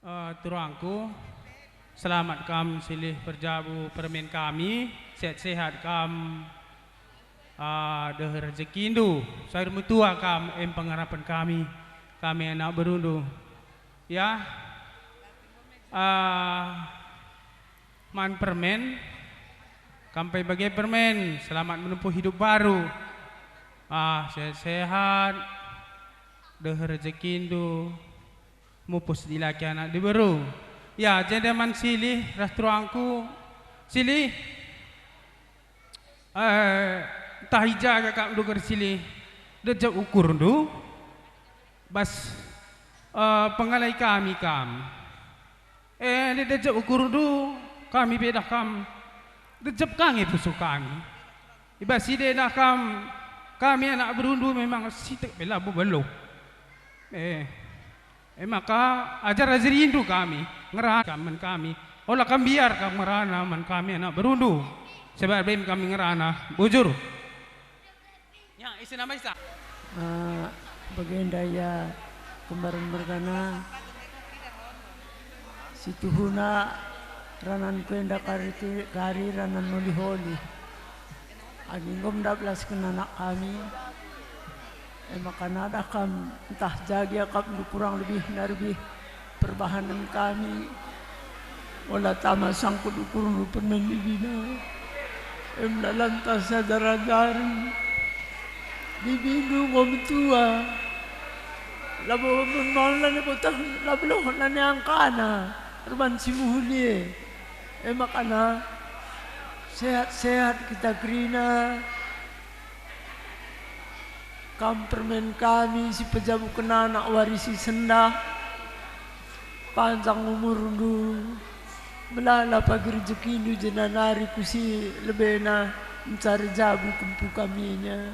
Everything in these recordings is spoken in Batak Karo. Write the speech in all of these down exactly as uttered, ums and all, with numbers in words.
Eh, turangku, selamat kam silih perjabu permen kami, sehat-sehat kam, ah, deher rejekindu, sayur metua kam, em pengarapen kami, kami anak berundu. Ya, ah, man permen, kam pe bage permen, selamat menempuh hidup baru. Ah, sehat-sehat, deher rejekindu, mupus dilaki anak diberu. Ya, jenda man silih ras turangku. Silih, eh, ntah i ja ka kam nduker silih, dejep ukurndu, bas, eh, pengalai kami kam. Eh, dejep ukurndu, kami pe dah kam, dejep ka nge pusuh kami. I bas si enda kam, kami anak berundu memang sitik pe labo beluh. Eh, e maka ajar-ajarindu kami, ngerana man kami. Ola kam mbiar kam ngerana man kami anak berundu. Sebab dem kami ngerana, bujur. Ya, isi nama isa? Ah, bagenda ia kembar mergana. Situhuna rananku enda kari, kari ranan nolih-olih. Adi enggo mendaplasken anak kami, e maka nadah kam ntah ja gia akapndu kurang lebih narbih perbahanen kami. Ola tama sangkut ukurndu permen bibina. Em la lantas ajar-ajaren. Bibindu enggo metua. Labo mun mau lani botah, labo loh lani angkana erban si mehuli e. E makana sehat-sehat kita kerina. Kam permen kami si pejabuken anak wari si sendah, panjang umurndu, melala pagi rejekindu jenari ku si lebena mencari jabu kempu kaminya.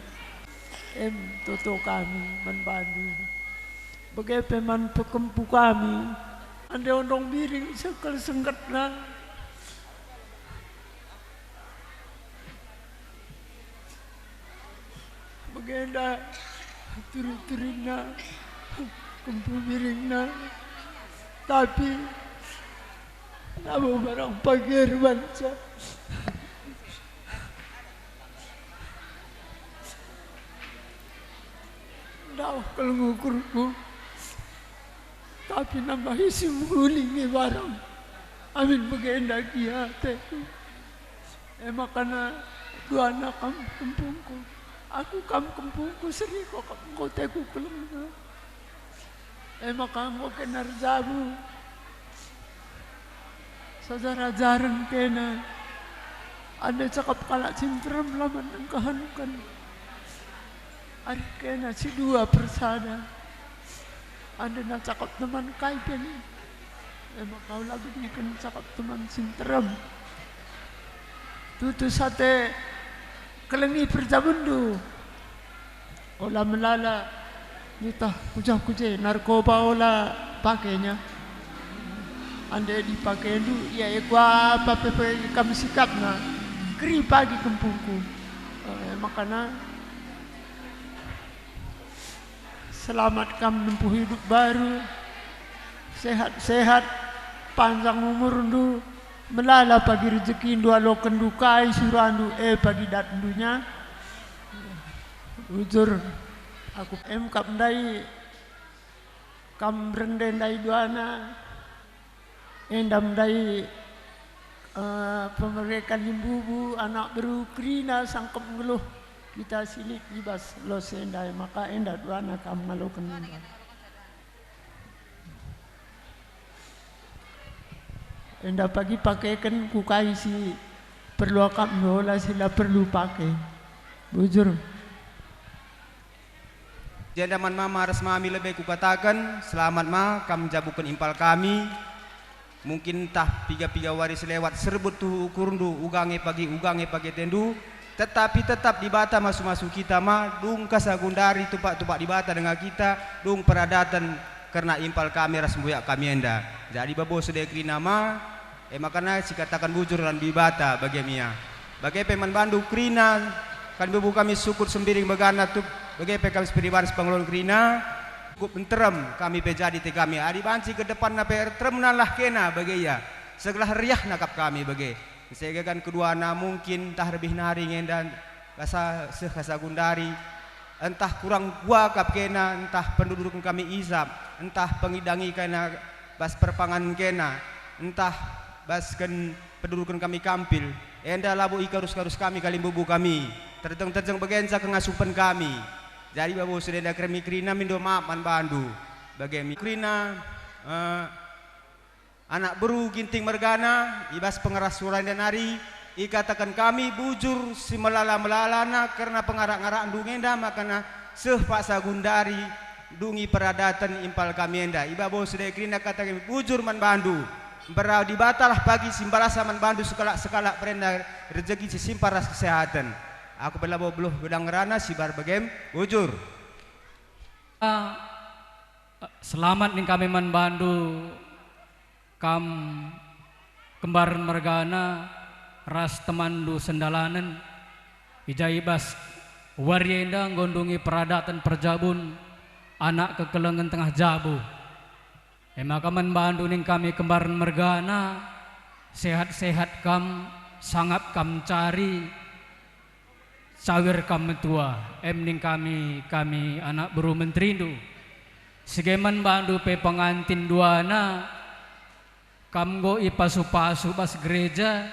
Em toto kami man bandu. Bage pe man pekempu kami, ande ondong biring sekel senggetna. Bagenda turi-turinna, kempu biringna, tapi labo barang pagi erbanca. Ndauh kal ngukurku, tapi nambahi si mehuli nge barang. Amin bagenda gia ateku. E makana duana kam kempungku, aku kam kempungku, seriko kam enggo teku kelengna. E maka enggo kena erjabu, sajar-ajaren kena. Ande cakap kalak si nterem la man engkahenken. Ari kena si dua persada. Andena cakap teman kai pe lit. E maka ola begiken cakap teman si nterem. Tutus ate kelengi perjabundu. Ola melala, nitah kujah kuje, narkoba ola pakenya. Ande dipakendu, ia e kuapa pe, pe kam sikapna. Keri pagi kempungku. E, makana selamat kam nempuh hidup baru, sehat-sehat, panjang umurndu, melala pagi rejekindu aloken dukai surandu, e pagi datndu nya. Bujur, aku em kap ndai kam rende ndai duana. Enda ndai, eh, pemereken imbubu anak beru kerina sangkep nggeluh kita si lit i bas los enda, maka enda duana kam ngaloken enda. Enda pagi pakeken ku kai si perlu akapndu, ola si la perlu pake. Bujur. Jenda man mama ras mami lebe kukataken, selamat ma kam njabuken impal kami. Mungkin ntah piga-piga wari selewat serbut tuhu ukurndu, uga nge pagi, uga nge pagi atendu, tetapi tetap Dibata masu-masu kita ma, dung ka sagundari tumpak-tumpak Dibata denga kita, dung peradaten kerna impal kami ras mbuyak kami enda. Jadi babo sede kerina ma, E makana sikataken bujur ran Dibata bage me ia. Bage pe man bandu kerina, kan bebu kami sukut sembiring bagana tup, bage pe kami seperiban sepengelon kerina. Cukup nterem kami pe jadi te kami. Adi banci ke depanna pe erteremnanlah kena bage ia, segelah riahna kap kami bage. Segekan keduana mungkin ntah lebih nari ngenda kasa seh kasa gundari, entah kurang kuakap kena, entah penduduken kami isap, entah pengidangi kena bas perpangan kena, entah basken penduduken kami kampil, enda labo ikarus-karus kami kalimbubu kami, terjeng-terjeng bagenca kengasupen kami. Jadi babo sedenda kermi kerina mindo maaf man bandu. Bage mi kerina, eh, anak beru Ginting mergana, i bas pengeras suara enda nari, ikataken kami bujur si melala-melalana kerna pengarak-ngarakndu ngenda makana seh paksa gundari dungi peradaten impal kami enda. I babo sedai kerina kata kami bujur man bandu. Mbera Dibatalah pagi si mbarasa man bandu sekalak-sekalak perenda rejeki si simpar ras kesehaten. Aku pe labo beluh gedang ngerana sibar begem bujur. Ah, selamat ning kami man bandu, kam kembaren mergana ras temanndu sendalanen, i ja i bas wari enda enggo ndungi peradaten perjabun anak kekelengen tengah jabu. E maka man bandu ning kami kembaren mergana, sehat-sehat kam, sangap kam cari, cawir kam metua, em ning kami, kami anak beru menterindu. Sige man bandu pe pengantin duana, kam enggo ipasu-pasu bas gereja,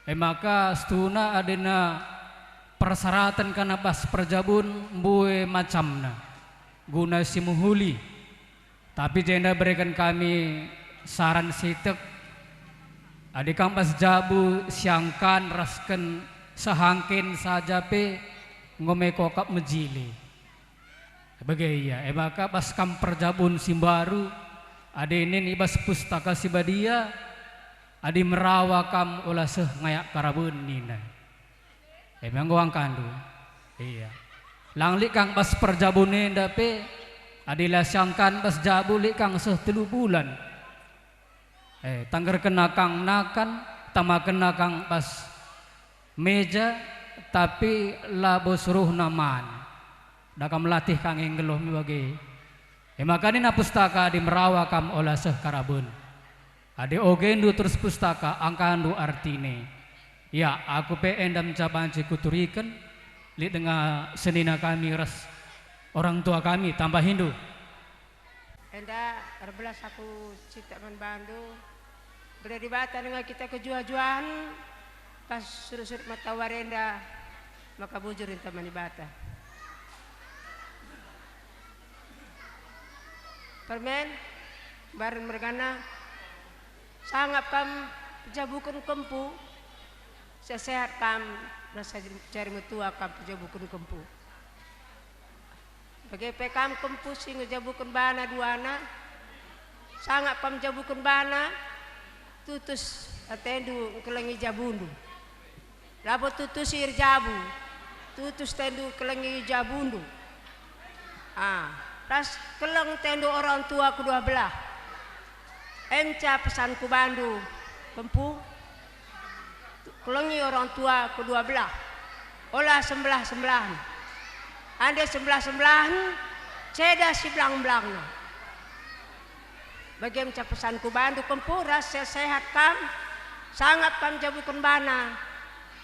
e maka setuna adena persyaratan kena bas perjabun mbue macamna, guna si mehuli. Tapi jenda bereken kami saran sitek, adi kam bas jabu siangkan rasken sehangken saja pe enggo me kokap mejile. Bage ia, e maka bas kam perjabun si mbaru, adi nin i bas Pustaka Si Badia, adi merawa kam ola seh ngayak karaben nina. E me enggo angkandu. Ia. Lang lit kang bas perjabun enda pe, adi la siangkan bas jabu lit kang seh telu bulan. E, tanggerkenna kang nakan, tamakenna kang bas meja, tapi labo suruhna man. Da kam latih kang e nggeluh me bage. E maka nina Pustaka adi merawa kam ola seh karaben. Adi ogendu terus Pustaka angkandu artine. Ya, aku pe enda nca banci kuturiken, lit denga senina kami ras orang tua kami, tambahindu. Enda erbelas aku citak man bandu. Bere Dibata denga kita kejuah-juahen, pas surut-surut matawari enda, maka bujur inta man Dibata. Permen, kembaren mergana, sangap kam pejabuken kempu, sehat-sehat kam, rasa cari metua kam pejabuken kempu. Bage pe kam kempu si ngejabuken bana duana, sangap kam njabuken bana, tutus atendu ngkelengi jabundu. Labo tutus si erjabu, tutus tendu kelengi jabundu. Ah, ras keleng tendu orang tua kedua belah. Enca pesanku bandu, kempu, kelengi orang tua kedua belah. Ola sembelah-sebelahen. Ande sembelah-sebelahen, ceda si belang-belangna. Bage enca pesanku bandu, kempu, ras sehat kam, sangap kam jabuken bana,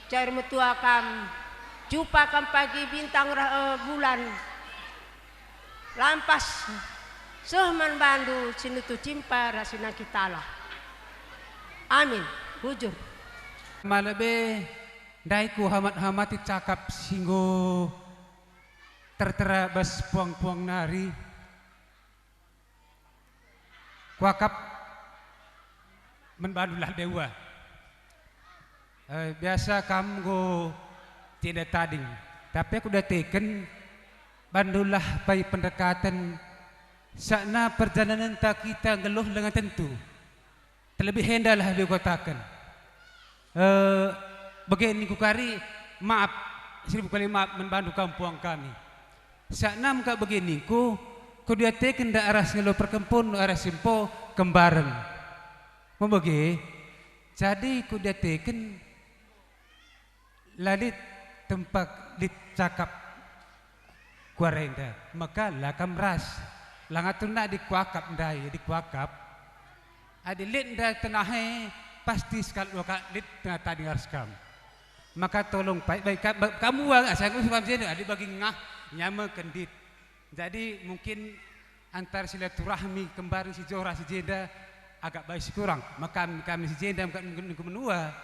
cair metua kam, jumpa kam pagi bintang reh, eh, bulan, lampas seh man bandu si nutu cimpa ras si nangkih talah. Amin. Bujur. Male be, ndai ku hamat-hamati cakap si enggo tertera bas puang-puang nari. Kuakap man bandulah dewa. Eh, biasa kam enggo tiada tading, tapi aku dateken bandulah pai pendekatan sakna perjalanenta kita nggeluh lenga tentu. Terlebih endalah dikotaken. Eh, bage ningku kari, maaf, seribu kali maaf man bandu kam puang kami. Saknam kap bage ningku, kudiateken nda arah si ngelo perkempun arah si empo kembaren. Mebage, jadi kudiateken la lit tempat lit cakap. Kuarenda, maka la kam ras. La ngatur nadi kuakap ndai, adi kuakap. Adi lit ndai tenah e, pasti sekal dua kal lit tengah tading ras kam. Maka tolong pai bai kam, ba-, kam ua asa ngusur kam jenda, adi bagi ngah, nyame kendit. Jadi mungkin antar silaturahmi kembar si jora si jenda agak bai si kurang. Maka kami si jenda maka nunggu menua.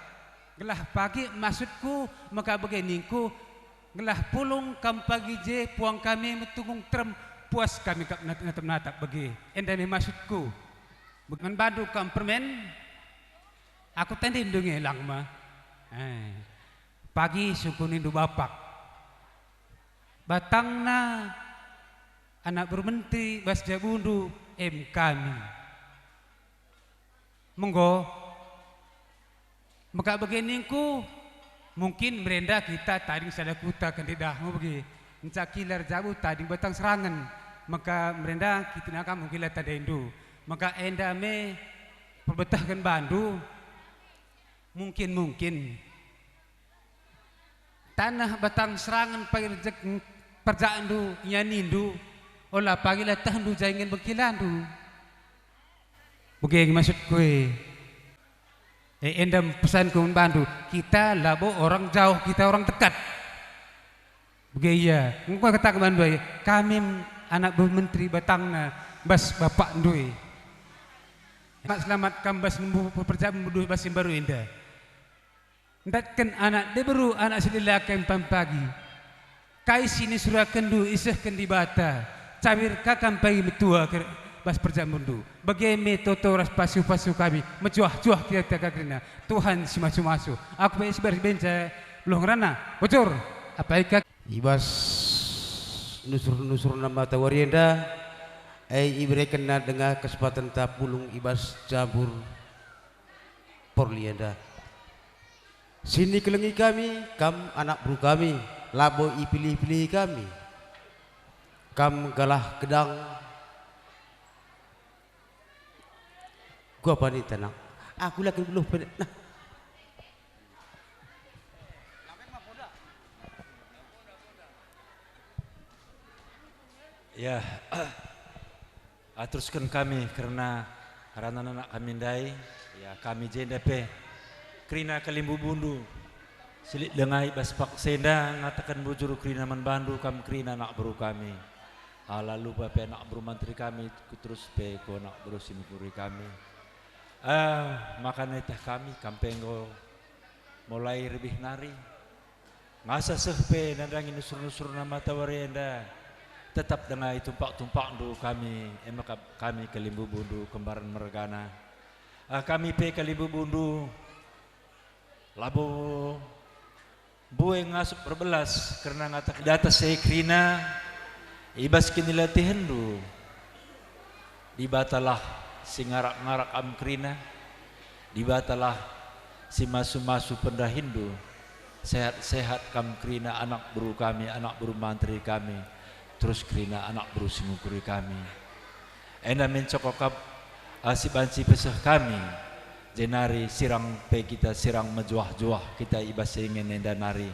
Gelah pagi maksudku maka bage ningku, gelah pulung kam pagi je puang kami metunggung terem puas kami kap nat-, natap-natap bage. Enda me maksudku. Bage man bandu kam permen, aku tandindu nge lang ma. Eh, pagi sungkunindu bapak. Batangna anak beru menteri bas jabundu em kami. Menggo, maka bage ningku, mungkin merenda kita tading sada kuta kendedah, me bage. Nca kilar jabu tading batang serangen, maka merenda kita nakam mungkin la tandaindu. Maka enda me perbetehken bandu, mungkin-mungkin. Taneh batang serangen pagi rejek perjakndu, inyanindu, ola pagi la tehndu jaingen bekilandu. Bage nge maksudku e. E, enda pesanku man bandu, kita labo orang jauh, kita orang dekat. Bage ia, engko kataken bandu e, kami anak beru menteri batangna bas bapakndu e. Selamat, selamat kam bas nembu perjabu bas si mbaru enda. Ndatken anak diberu, anak si lelaki empan pagi. Kai si niserakenndu isehken Dibata, cawir ka kam pagi metua ker-, bas perjabundu. Bage me toto ras pasu-pasu kami, mejuah-juah kita kerina. Tuhan si masu-masu. Aku pe si baris benca, beluh ngerana, bocor, apai ka. I bas nusur-nusurna matawari enda, e iberekenna denga kesempatenta pulung i bas jabur Porli enda. Si nikelengi kami, kam anak beru kami, labo ipilih-pilihi kami. Kam galah gedang. Kuga banci, Nak? Aku la kin beluh pe, nah. Ya, aturken kami kerna ranan anak kami ndai, ya, kami jenda pe kerina kalimbubundu si lit denga i bas paksa enda ngataken bujur kerina man bandu kam kerina anak beru kami. Ala lupa pe anak beru mantri kami, ku terus pe ku anak beru si nukuri kami. Ah, maka neteh kami, kam pe enggo mulai rebih nari. Ngasa seh pe nandangi nusur-nusurna matawari enda, tetap denga i tumpak-tumpakndu kami, e maka kami kalimbubundu kembaren mergana. Ah, kami pe kalimbubundu labo mbue ngasup erbelas kerna ngataken data si kerina i bas kinilatihenndu. Dibatalah si ngarak-ngarak kam kerina, Dibatalah si masu-masu pendahinndu. Sehat-sehat kam kerina anak beru kami, anak beru mantri kami, terus kerina anak beru si ngukuri kami. Enda min cokokap, ah, si banci peseh kami, jenari sirang pe kita sirang mejuah-juah kita i bas ingen enda nari.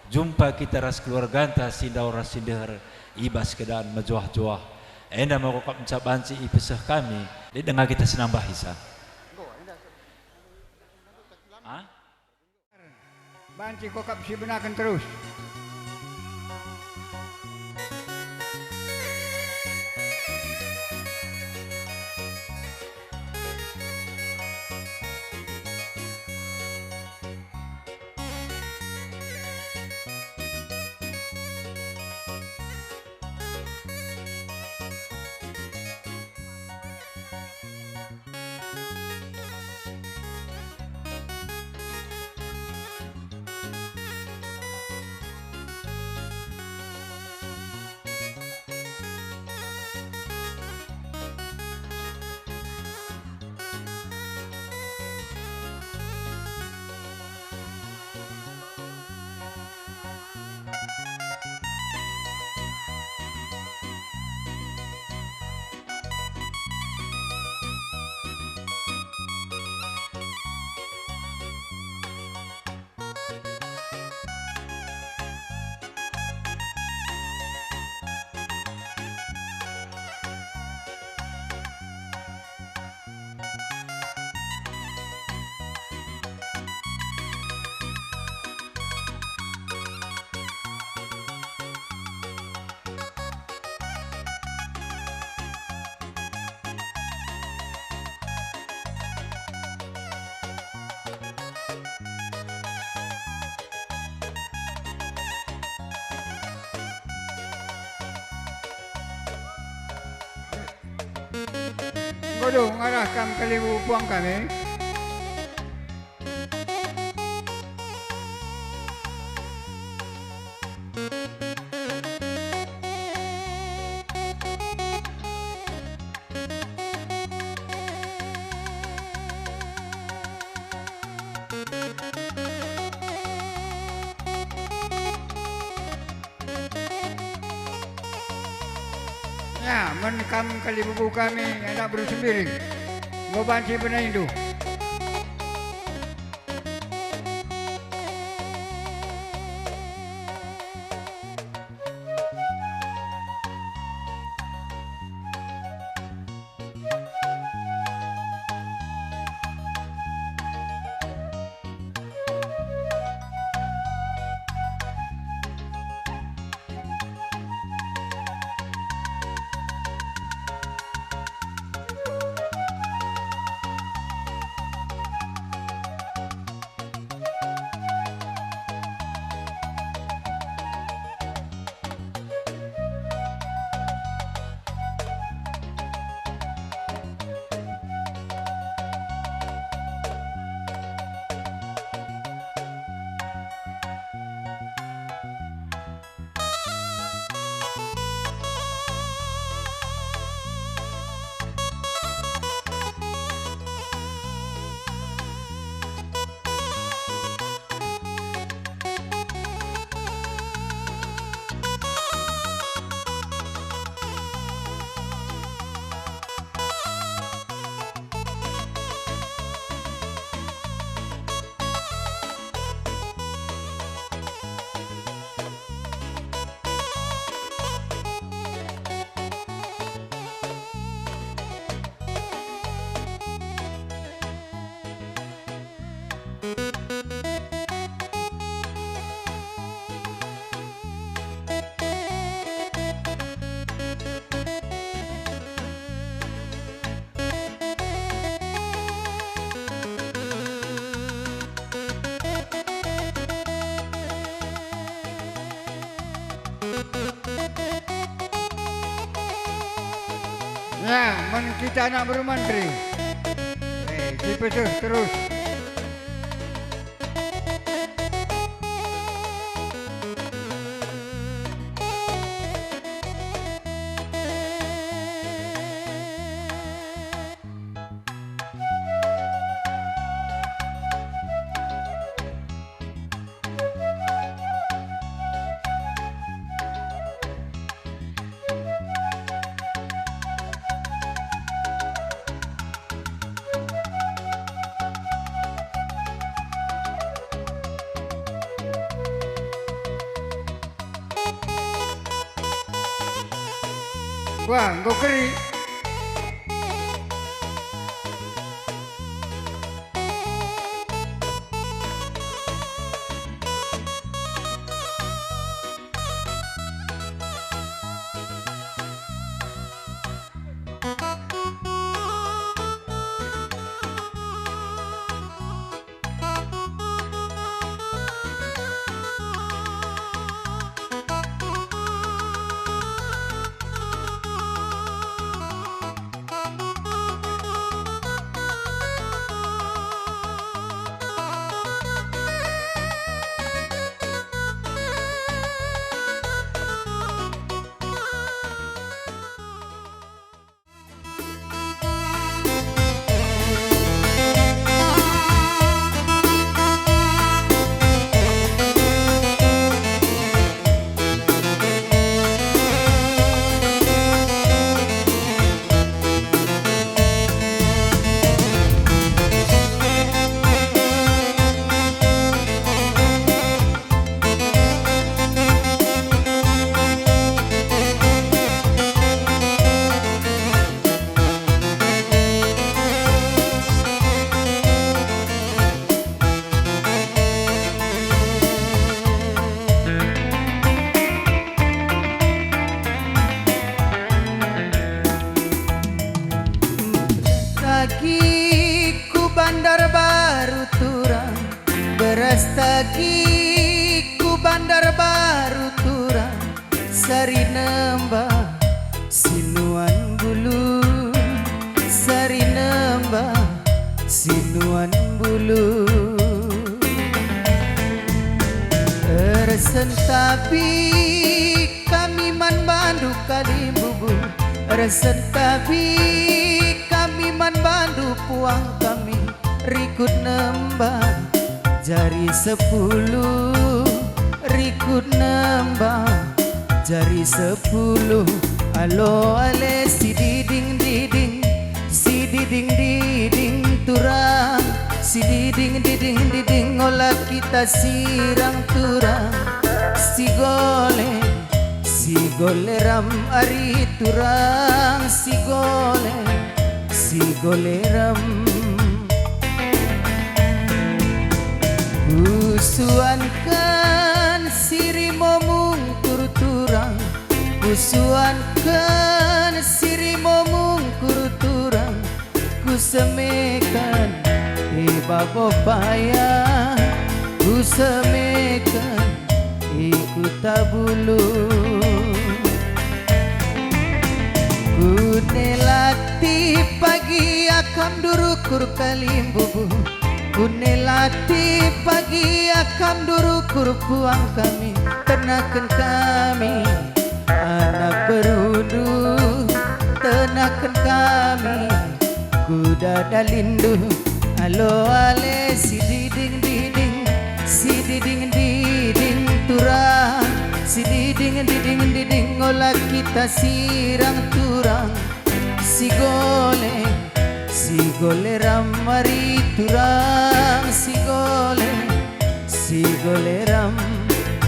Jumpa kita ras keluarganta si ndauh ras si ndeher i bas keadaan mejuah-juah. Enda me kap nca banci ipeseh kami, lit denga kita senambahisa. Ah? Banci kap sibenaken terus. Aduh, ngarah kam kalimbubu puang kami. Ya, men kam kalimbubu kami, anak beru Sembiring, enggo banci benaindu. Ya, men kita anak beru Mantri. Eh, sipeseh terus. Wah, enggo keri. Tagi ku Bandar Baru Turang, beras tagi ku Bandar Baru Turang, sari nembah sinuan bulu, sari si nuan bulu. Ersentabi kami man bandu kalimbubu, ersentabi kami man bandu puang kami, rikut nembang jari sepuluh, rikut nembang jari sepuluh. Alo ale si diding-diding, si diding-diding turang, si diding-diding-diding ola kita sirang turang. Si gole, si gole ram ari turang, si gole, si gole ram. Kusuanken sirimo mungkur turang, kusuanken sirimo mungkur turang, kusemeken i babo paya, kusemeken i kuta bulu. Kunelati pagi akam durukur kalimbubu, kunelati pagi akam durukur puang kami, tenaken kami anak berundu, tenaken kami kuda dalindu. Alo ale si diding-diding, si diding-diding turang, si diding-diding-diding ola kita sirang turang. Si gole, si gole ram ari turang, si gole, si gole ram.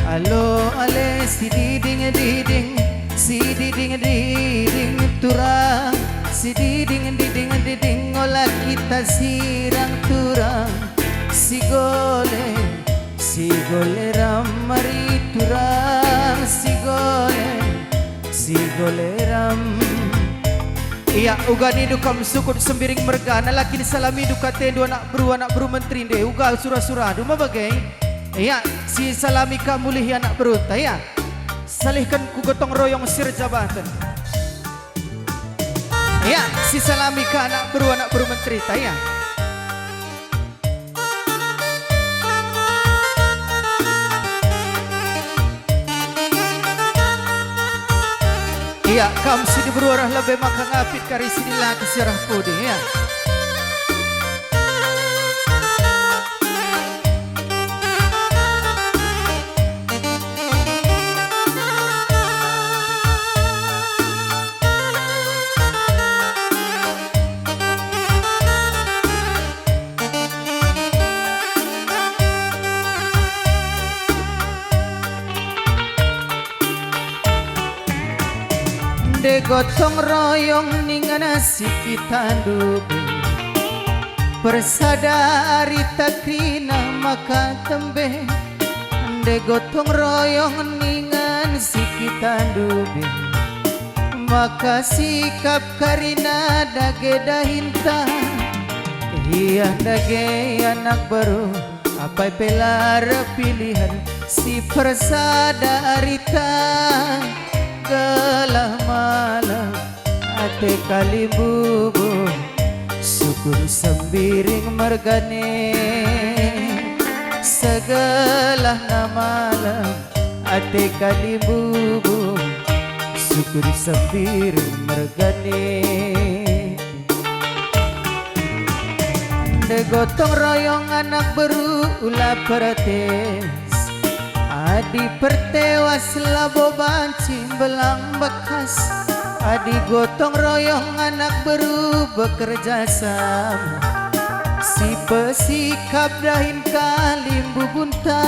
Alo ale si diding-diding, si diding-diding turang, si diding-diding-diding ola kita sirang turang. Si gole, si gole ram ari turang, si gole, si gole ram. Ia, uga nindu kam sukut Sembiring mergana, la kin salamindu katendu anak beru, anak beru menteri nde, uga sura-surandu ma bage. Ia, si salami ka mulihi anak berunta, ia. Salihken ku gotong royong si erjabaten. Ia, si salami ka anak beru, anak beru menterita, ia. Ia, kam si diberu arah lebe maka ngapit kari si dilaki si arah pudi, ia. Nde gotong royong ningan si kita ndube, persada arita kerina maka tembe. Nde gotong royong ningan si kita ndube, maka sikap karina dage dahinta. Ia dage anak beru, apai pe la erpilihen, si persada arita, gelah malem ate kalimbubu, sukur Sembiring mergane. Segelahna malem ate kalimbubu, sukur Sembiring mergane. Nde gotong royong anak beru ula pertes, adi pertewas labo banci mbelang bekas. Adi gotong royong anak beru bekerja sama, si pesikap dahin kalimbubunta.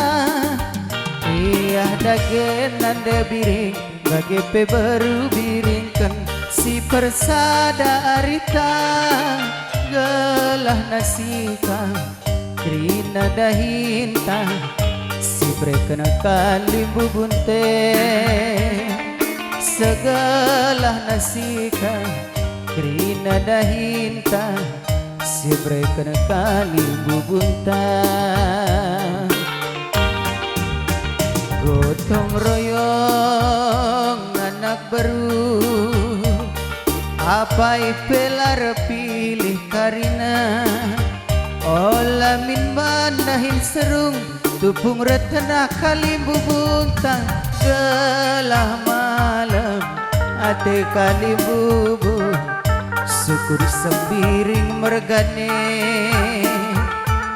Ia dage nande Biring, bage pe beru Biringken, si persada arita, gelahna sikap kerina dahinta, si bereken kalimbubunta. Segelahna sikap kerina dahinta, si bereken kalimbubunta. Gotong royong anak beru, apai pe la erpilih karina, Min man dahin serung, tupung reh tenah kalimbubuntang, gelah malem ate kalimbubu, syukur sembiring mergane.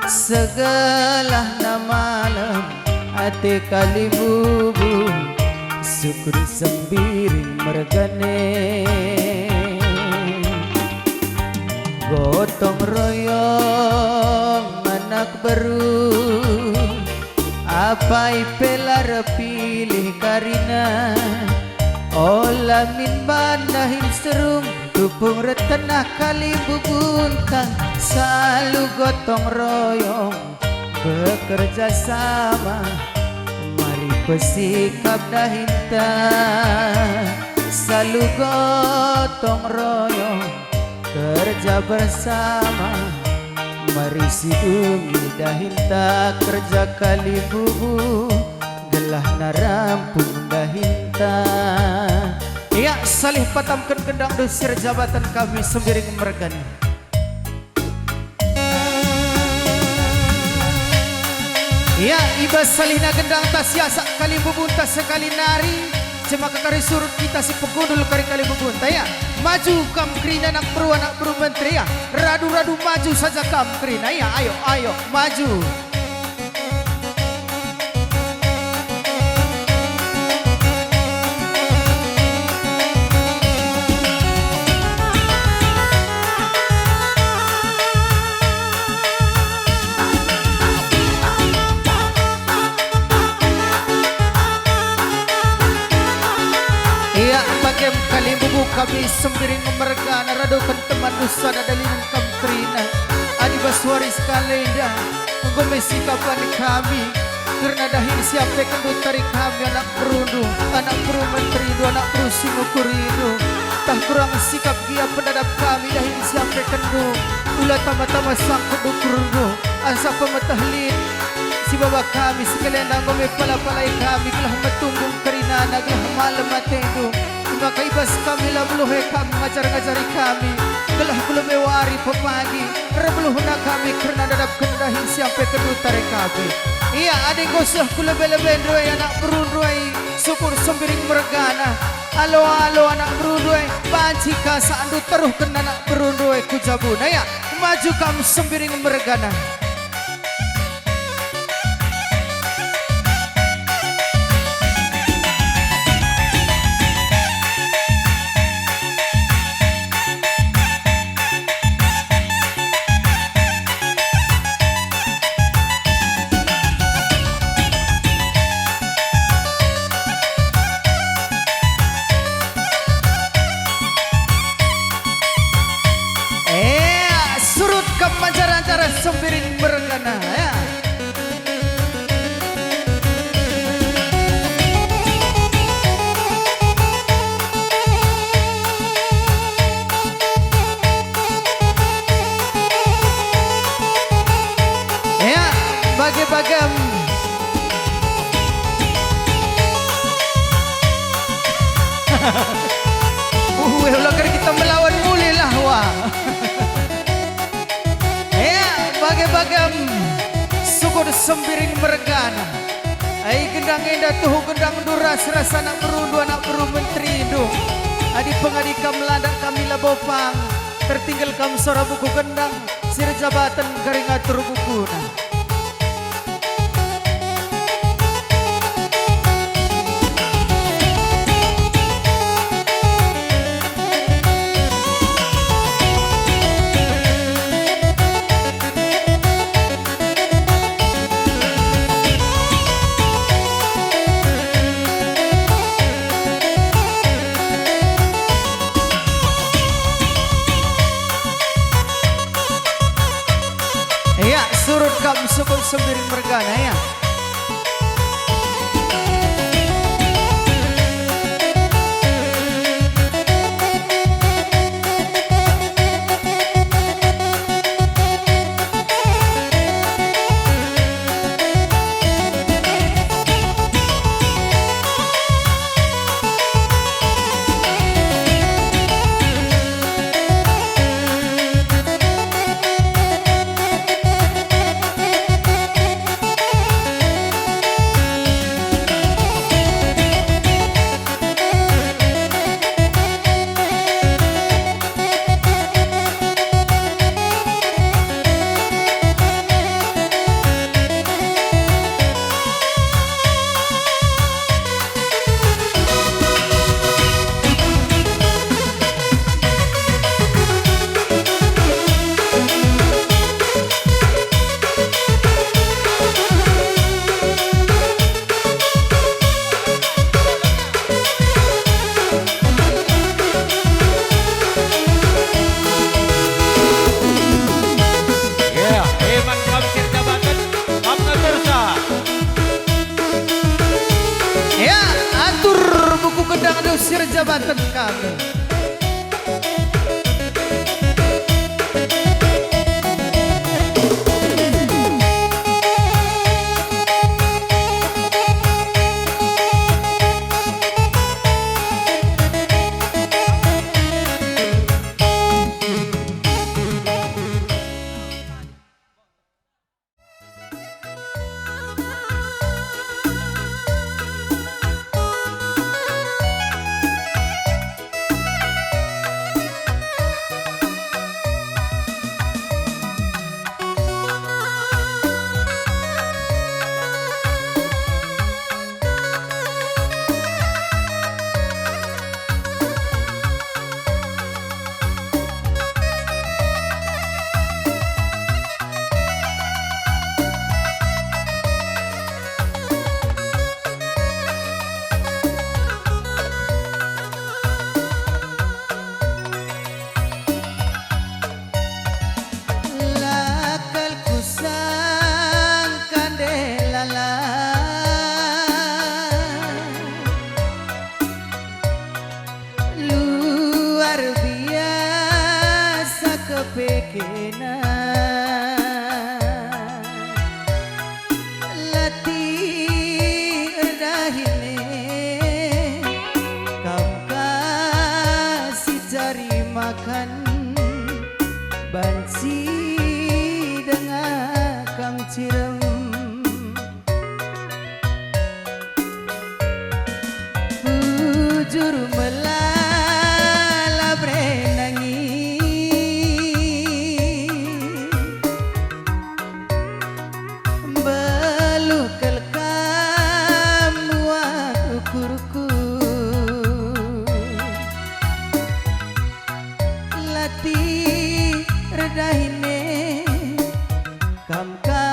Segelahna malem ate kalimbubu, syukur sembiring mergane. Gotong royong anak beru, apai pe la erpilih karina. Ola min man dahin serung, tupung reh tenah kalimbubuntang, salu gotong royong bekerja sama, mari pesikap dahinta, salu gotong royong kerja bersama, mari sidungi dahinta kerja kalimbubu, gelahna rampung dahinta. Ia, salih patamken gendang dusir jabatan kami sembiring mergana. Ia, i bas salihna gendang ta siasak kalimbubunta sekali nari, cemaka kari surut kita si pegundul kari kalimbubunta, ia. Maju kam kerina anak beru, anak beru menteri, ia. Radu-radu maju saja kam kerina, ia. Ayo, ayo, maju. Ia, bagem kalimbubu kami sembiring mergana, raduken temanndu sada dalinen kam kerina. Adi bas wari sekalenda, enggo me sikap kami, kerna dahin si ampekenndu tari kami, anak berundu, anak beru menterindu, anak beru si ngukurindu. Tah kurang sikap gia pendadap kami dahin si ampekenndu, ula tama-tama sangkut ukurndu, ansa pemeteh lit si baba kami sekalenda enggo me pala-palai kami gelah metunggung kerinana, gelah malem atendu. Maka i bas kami la beluh e kam ngajar-ngajari kami, gelah ku lebe wari pepagi erbeluhna kami kerna ndadapken dahin si ampekenndu tare kami. Ia, adi enggo seh ku lebe-lebendu e anak berundu e, syukur sembiring mergana. Alo-alo anak berundu e, banci ka sakndu teruhken anak berundu e ku jabuna. Ia, maju kam sembiring mergana. Eh, surut kam ajar-ajar sembiring mergana, ya. Ya, bage-bagem. Uwe, ula kari kita melawan mulihlah, wah. Ya, bage-bagem. Syukur sembiring mergana. Ai gendang enda tuhu gendangndu ras-ras anak berundu, anak beru menterindu. Adi pengadi kam landak kami labo pang, tertinggal kam sora buku gendang, si erjabaten kari ngatur bukuna. Ya, surut kam syukur sembiring mergana, ya. Jabaten kami. La kal kusangka nde lalap. Luar biasa kepekena. Latih erdahin e, kam ka si cari makan, banci denga kam cirem. Bujur melala bre nangi, mbeluh kal kam muat ukurku. Latih erdahin e, kam ka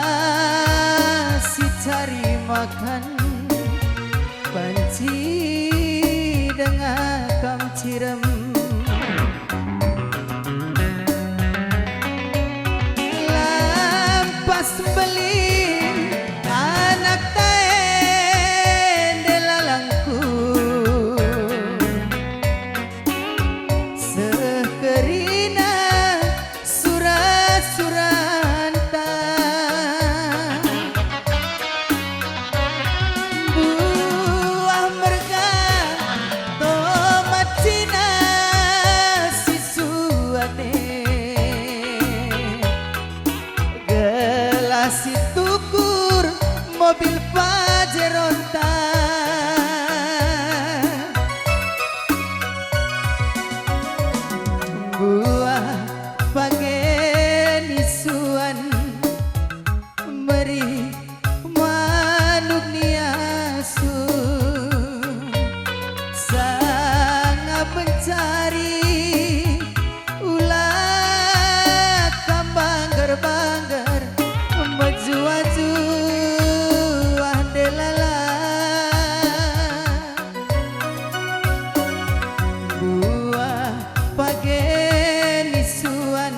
si cari makan, banci denga kam cirem. Lampas mbelin anakta ende lalangku, seh kerina surat-suranta. Buah merga tomat cina si suan e, gelah si tukur mobil Pajeronta. Buah page ni suan, meri manuk ni asu, sanga pencari, ula kam bangger-bangger, mejuah-juah nde lalap. Buah page ni suan,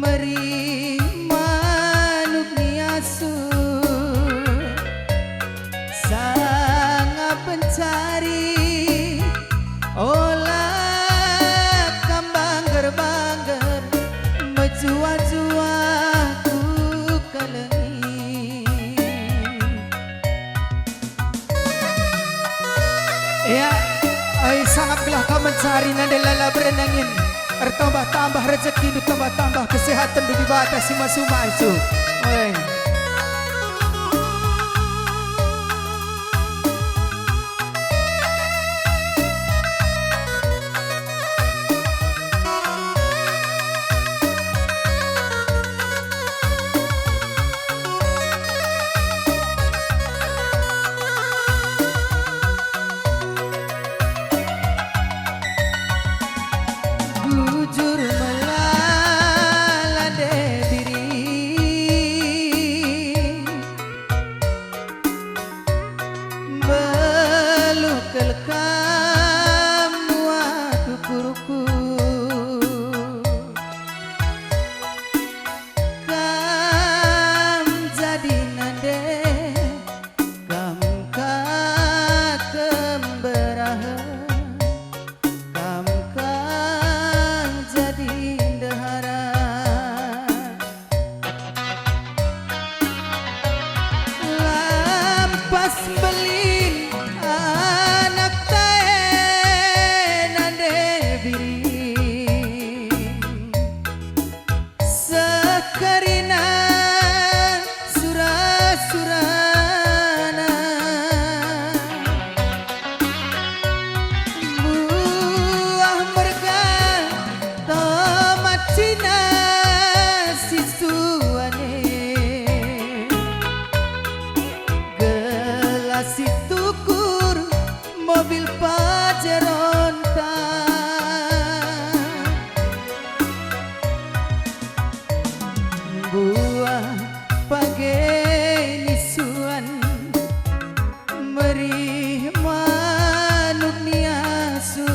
meri manuk ni asu, sanga pencari, ola kam bangger-bangger, mejuah-juah ku kelengi. Ya, ai sangap gelah kam mencari nande lalap bre nangin. Ertambah-tambah rejekindu, tambah-tambah kesehatendu Dibata si masu-masu. Oi. Bujur melala nde diri, Buah page nisuan, merih manuk niasu,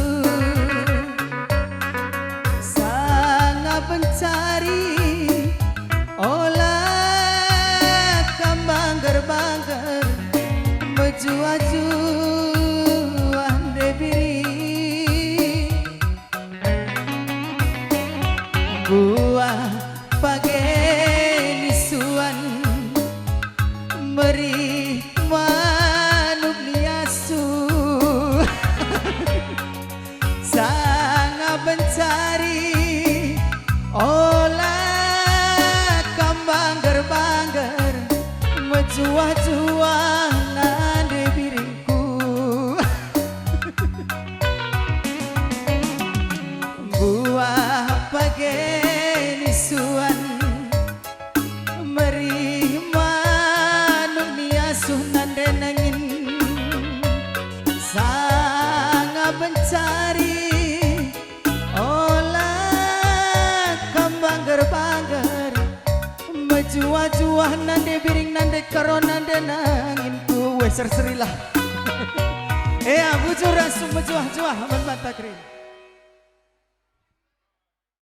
sanga pencari ola kam bangger-bangger, mejuah-juah nde biring. Buah page nisuan, merih manuk niasu, sanga pencari ola kam bangger-bangger, mejuah-juah nande biringku. Buah page nisuan, merih manuk niasuh nande nangin, sanga pencari ola kam bangger-bangger, mejuah-juah nande biring nande karo nande nanginku. Weh, serserilah. Ea, bujur asum mejuah-juah man banta kerin.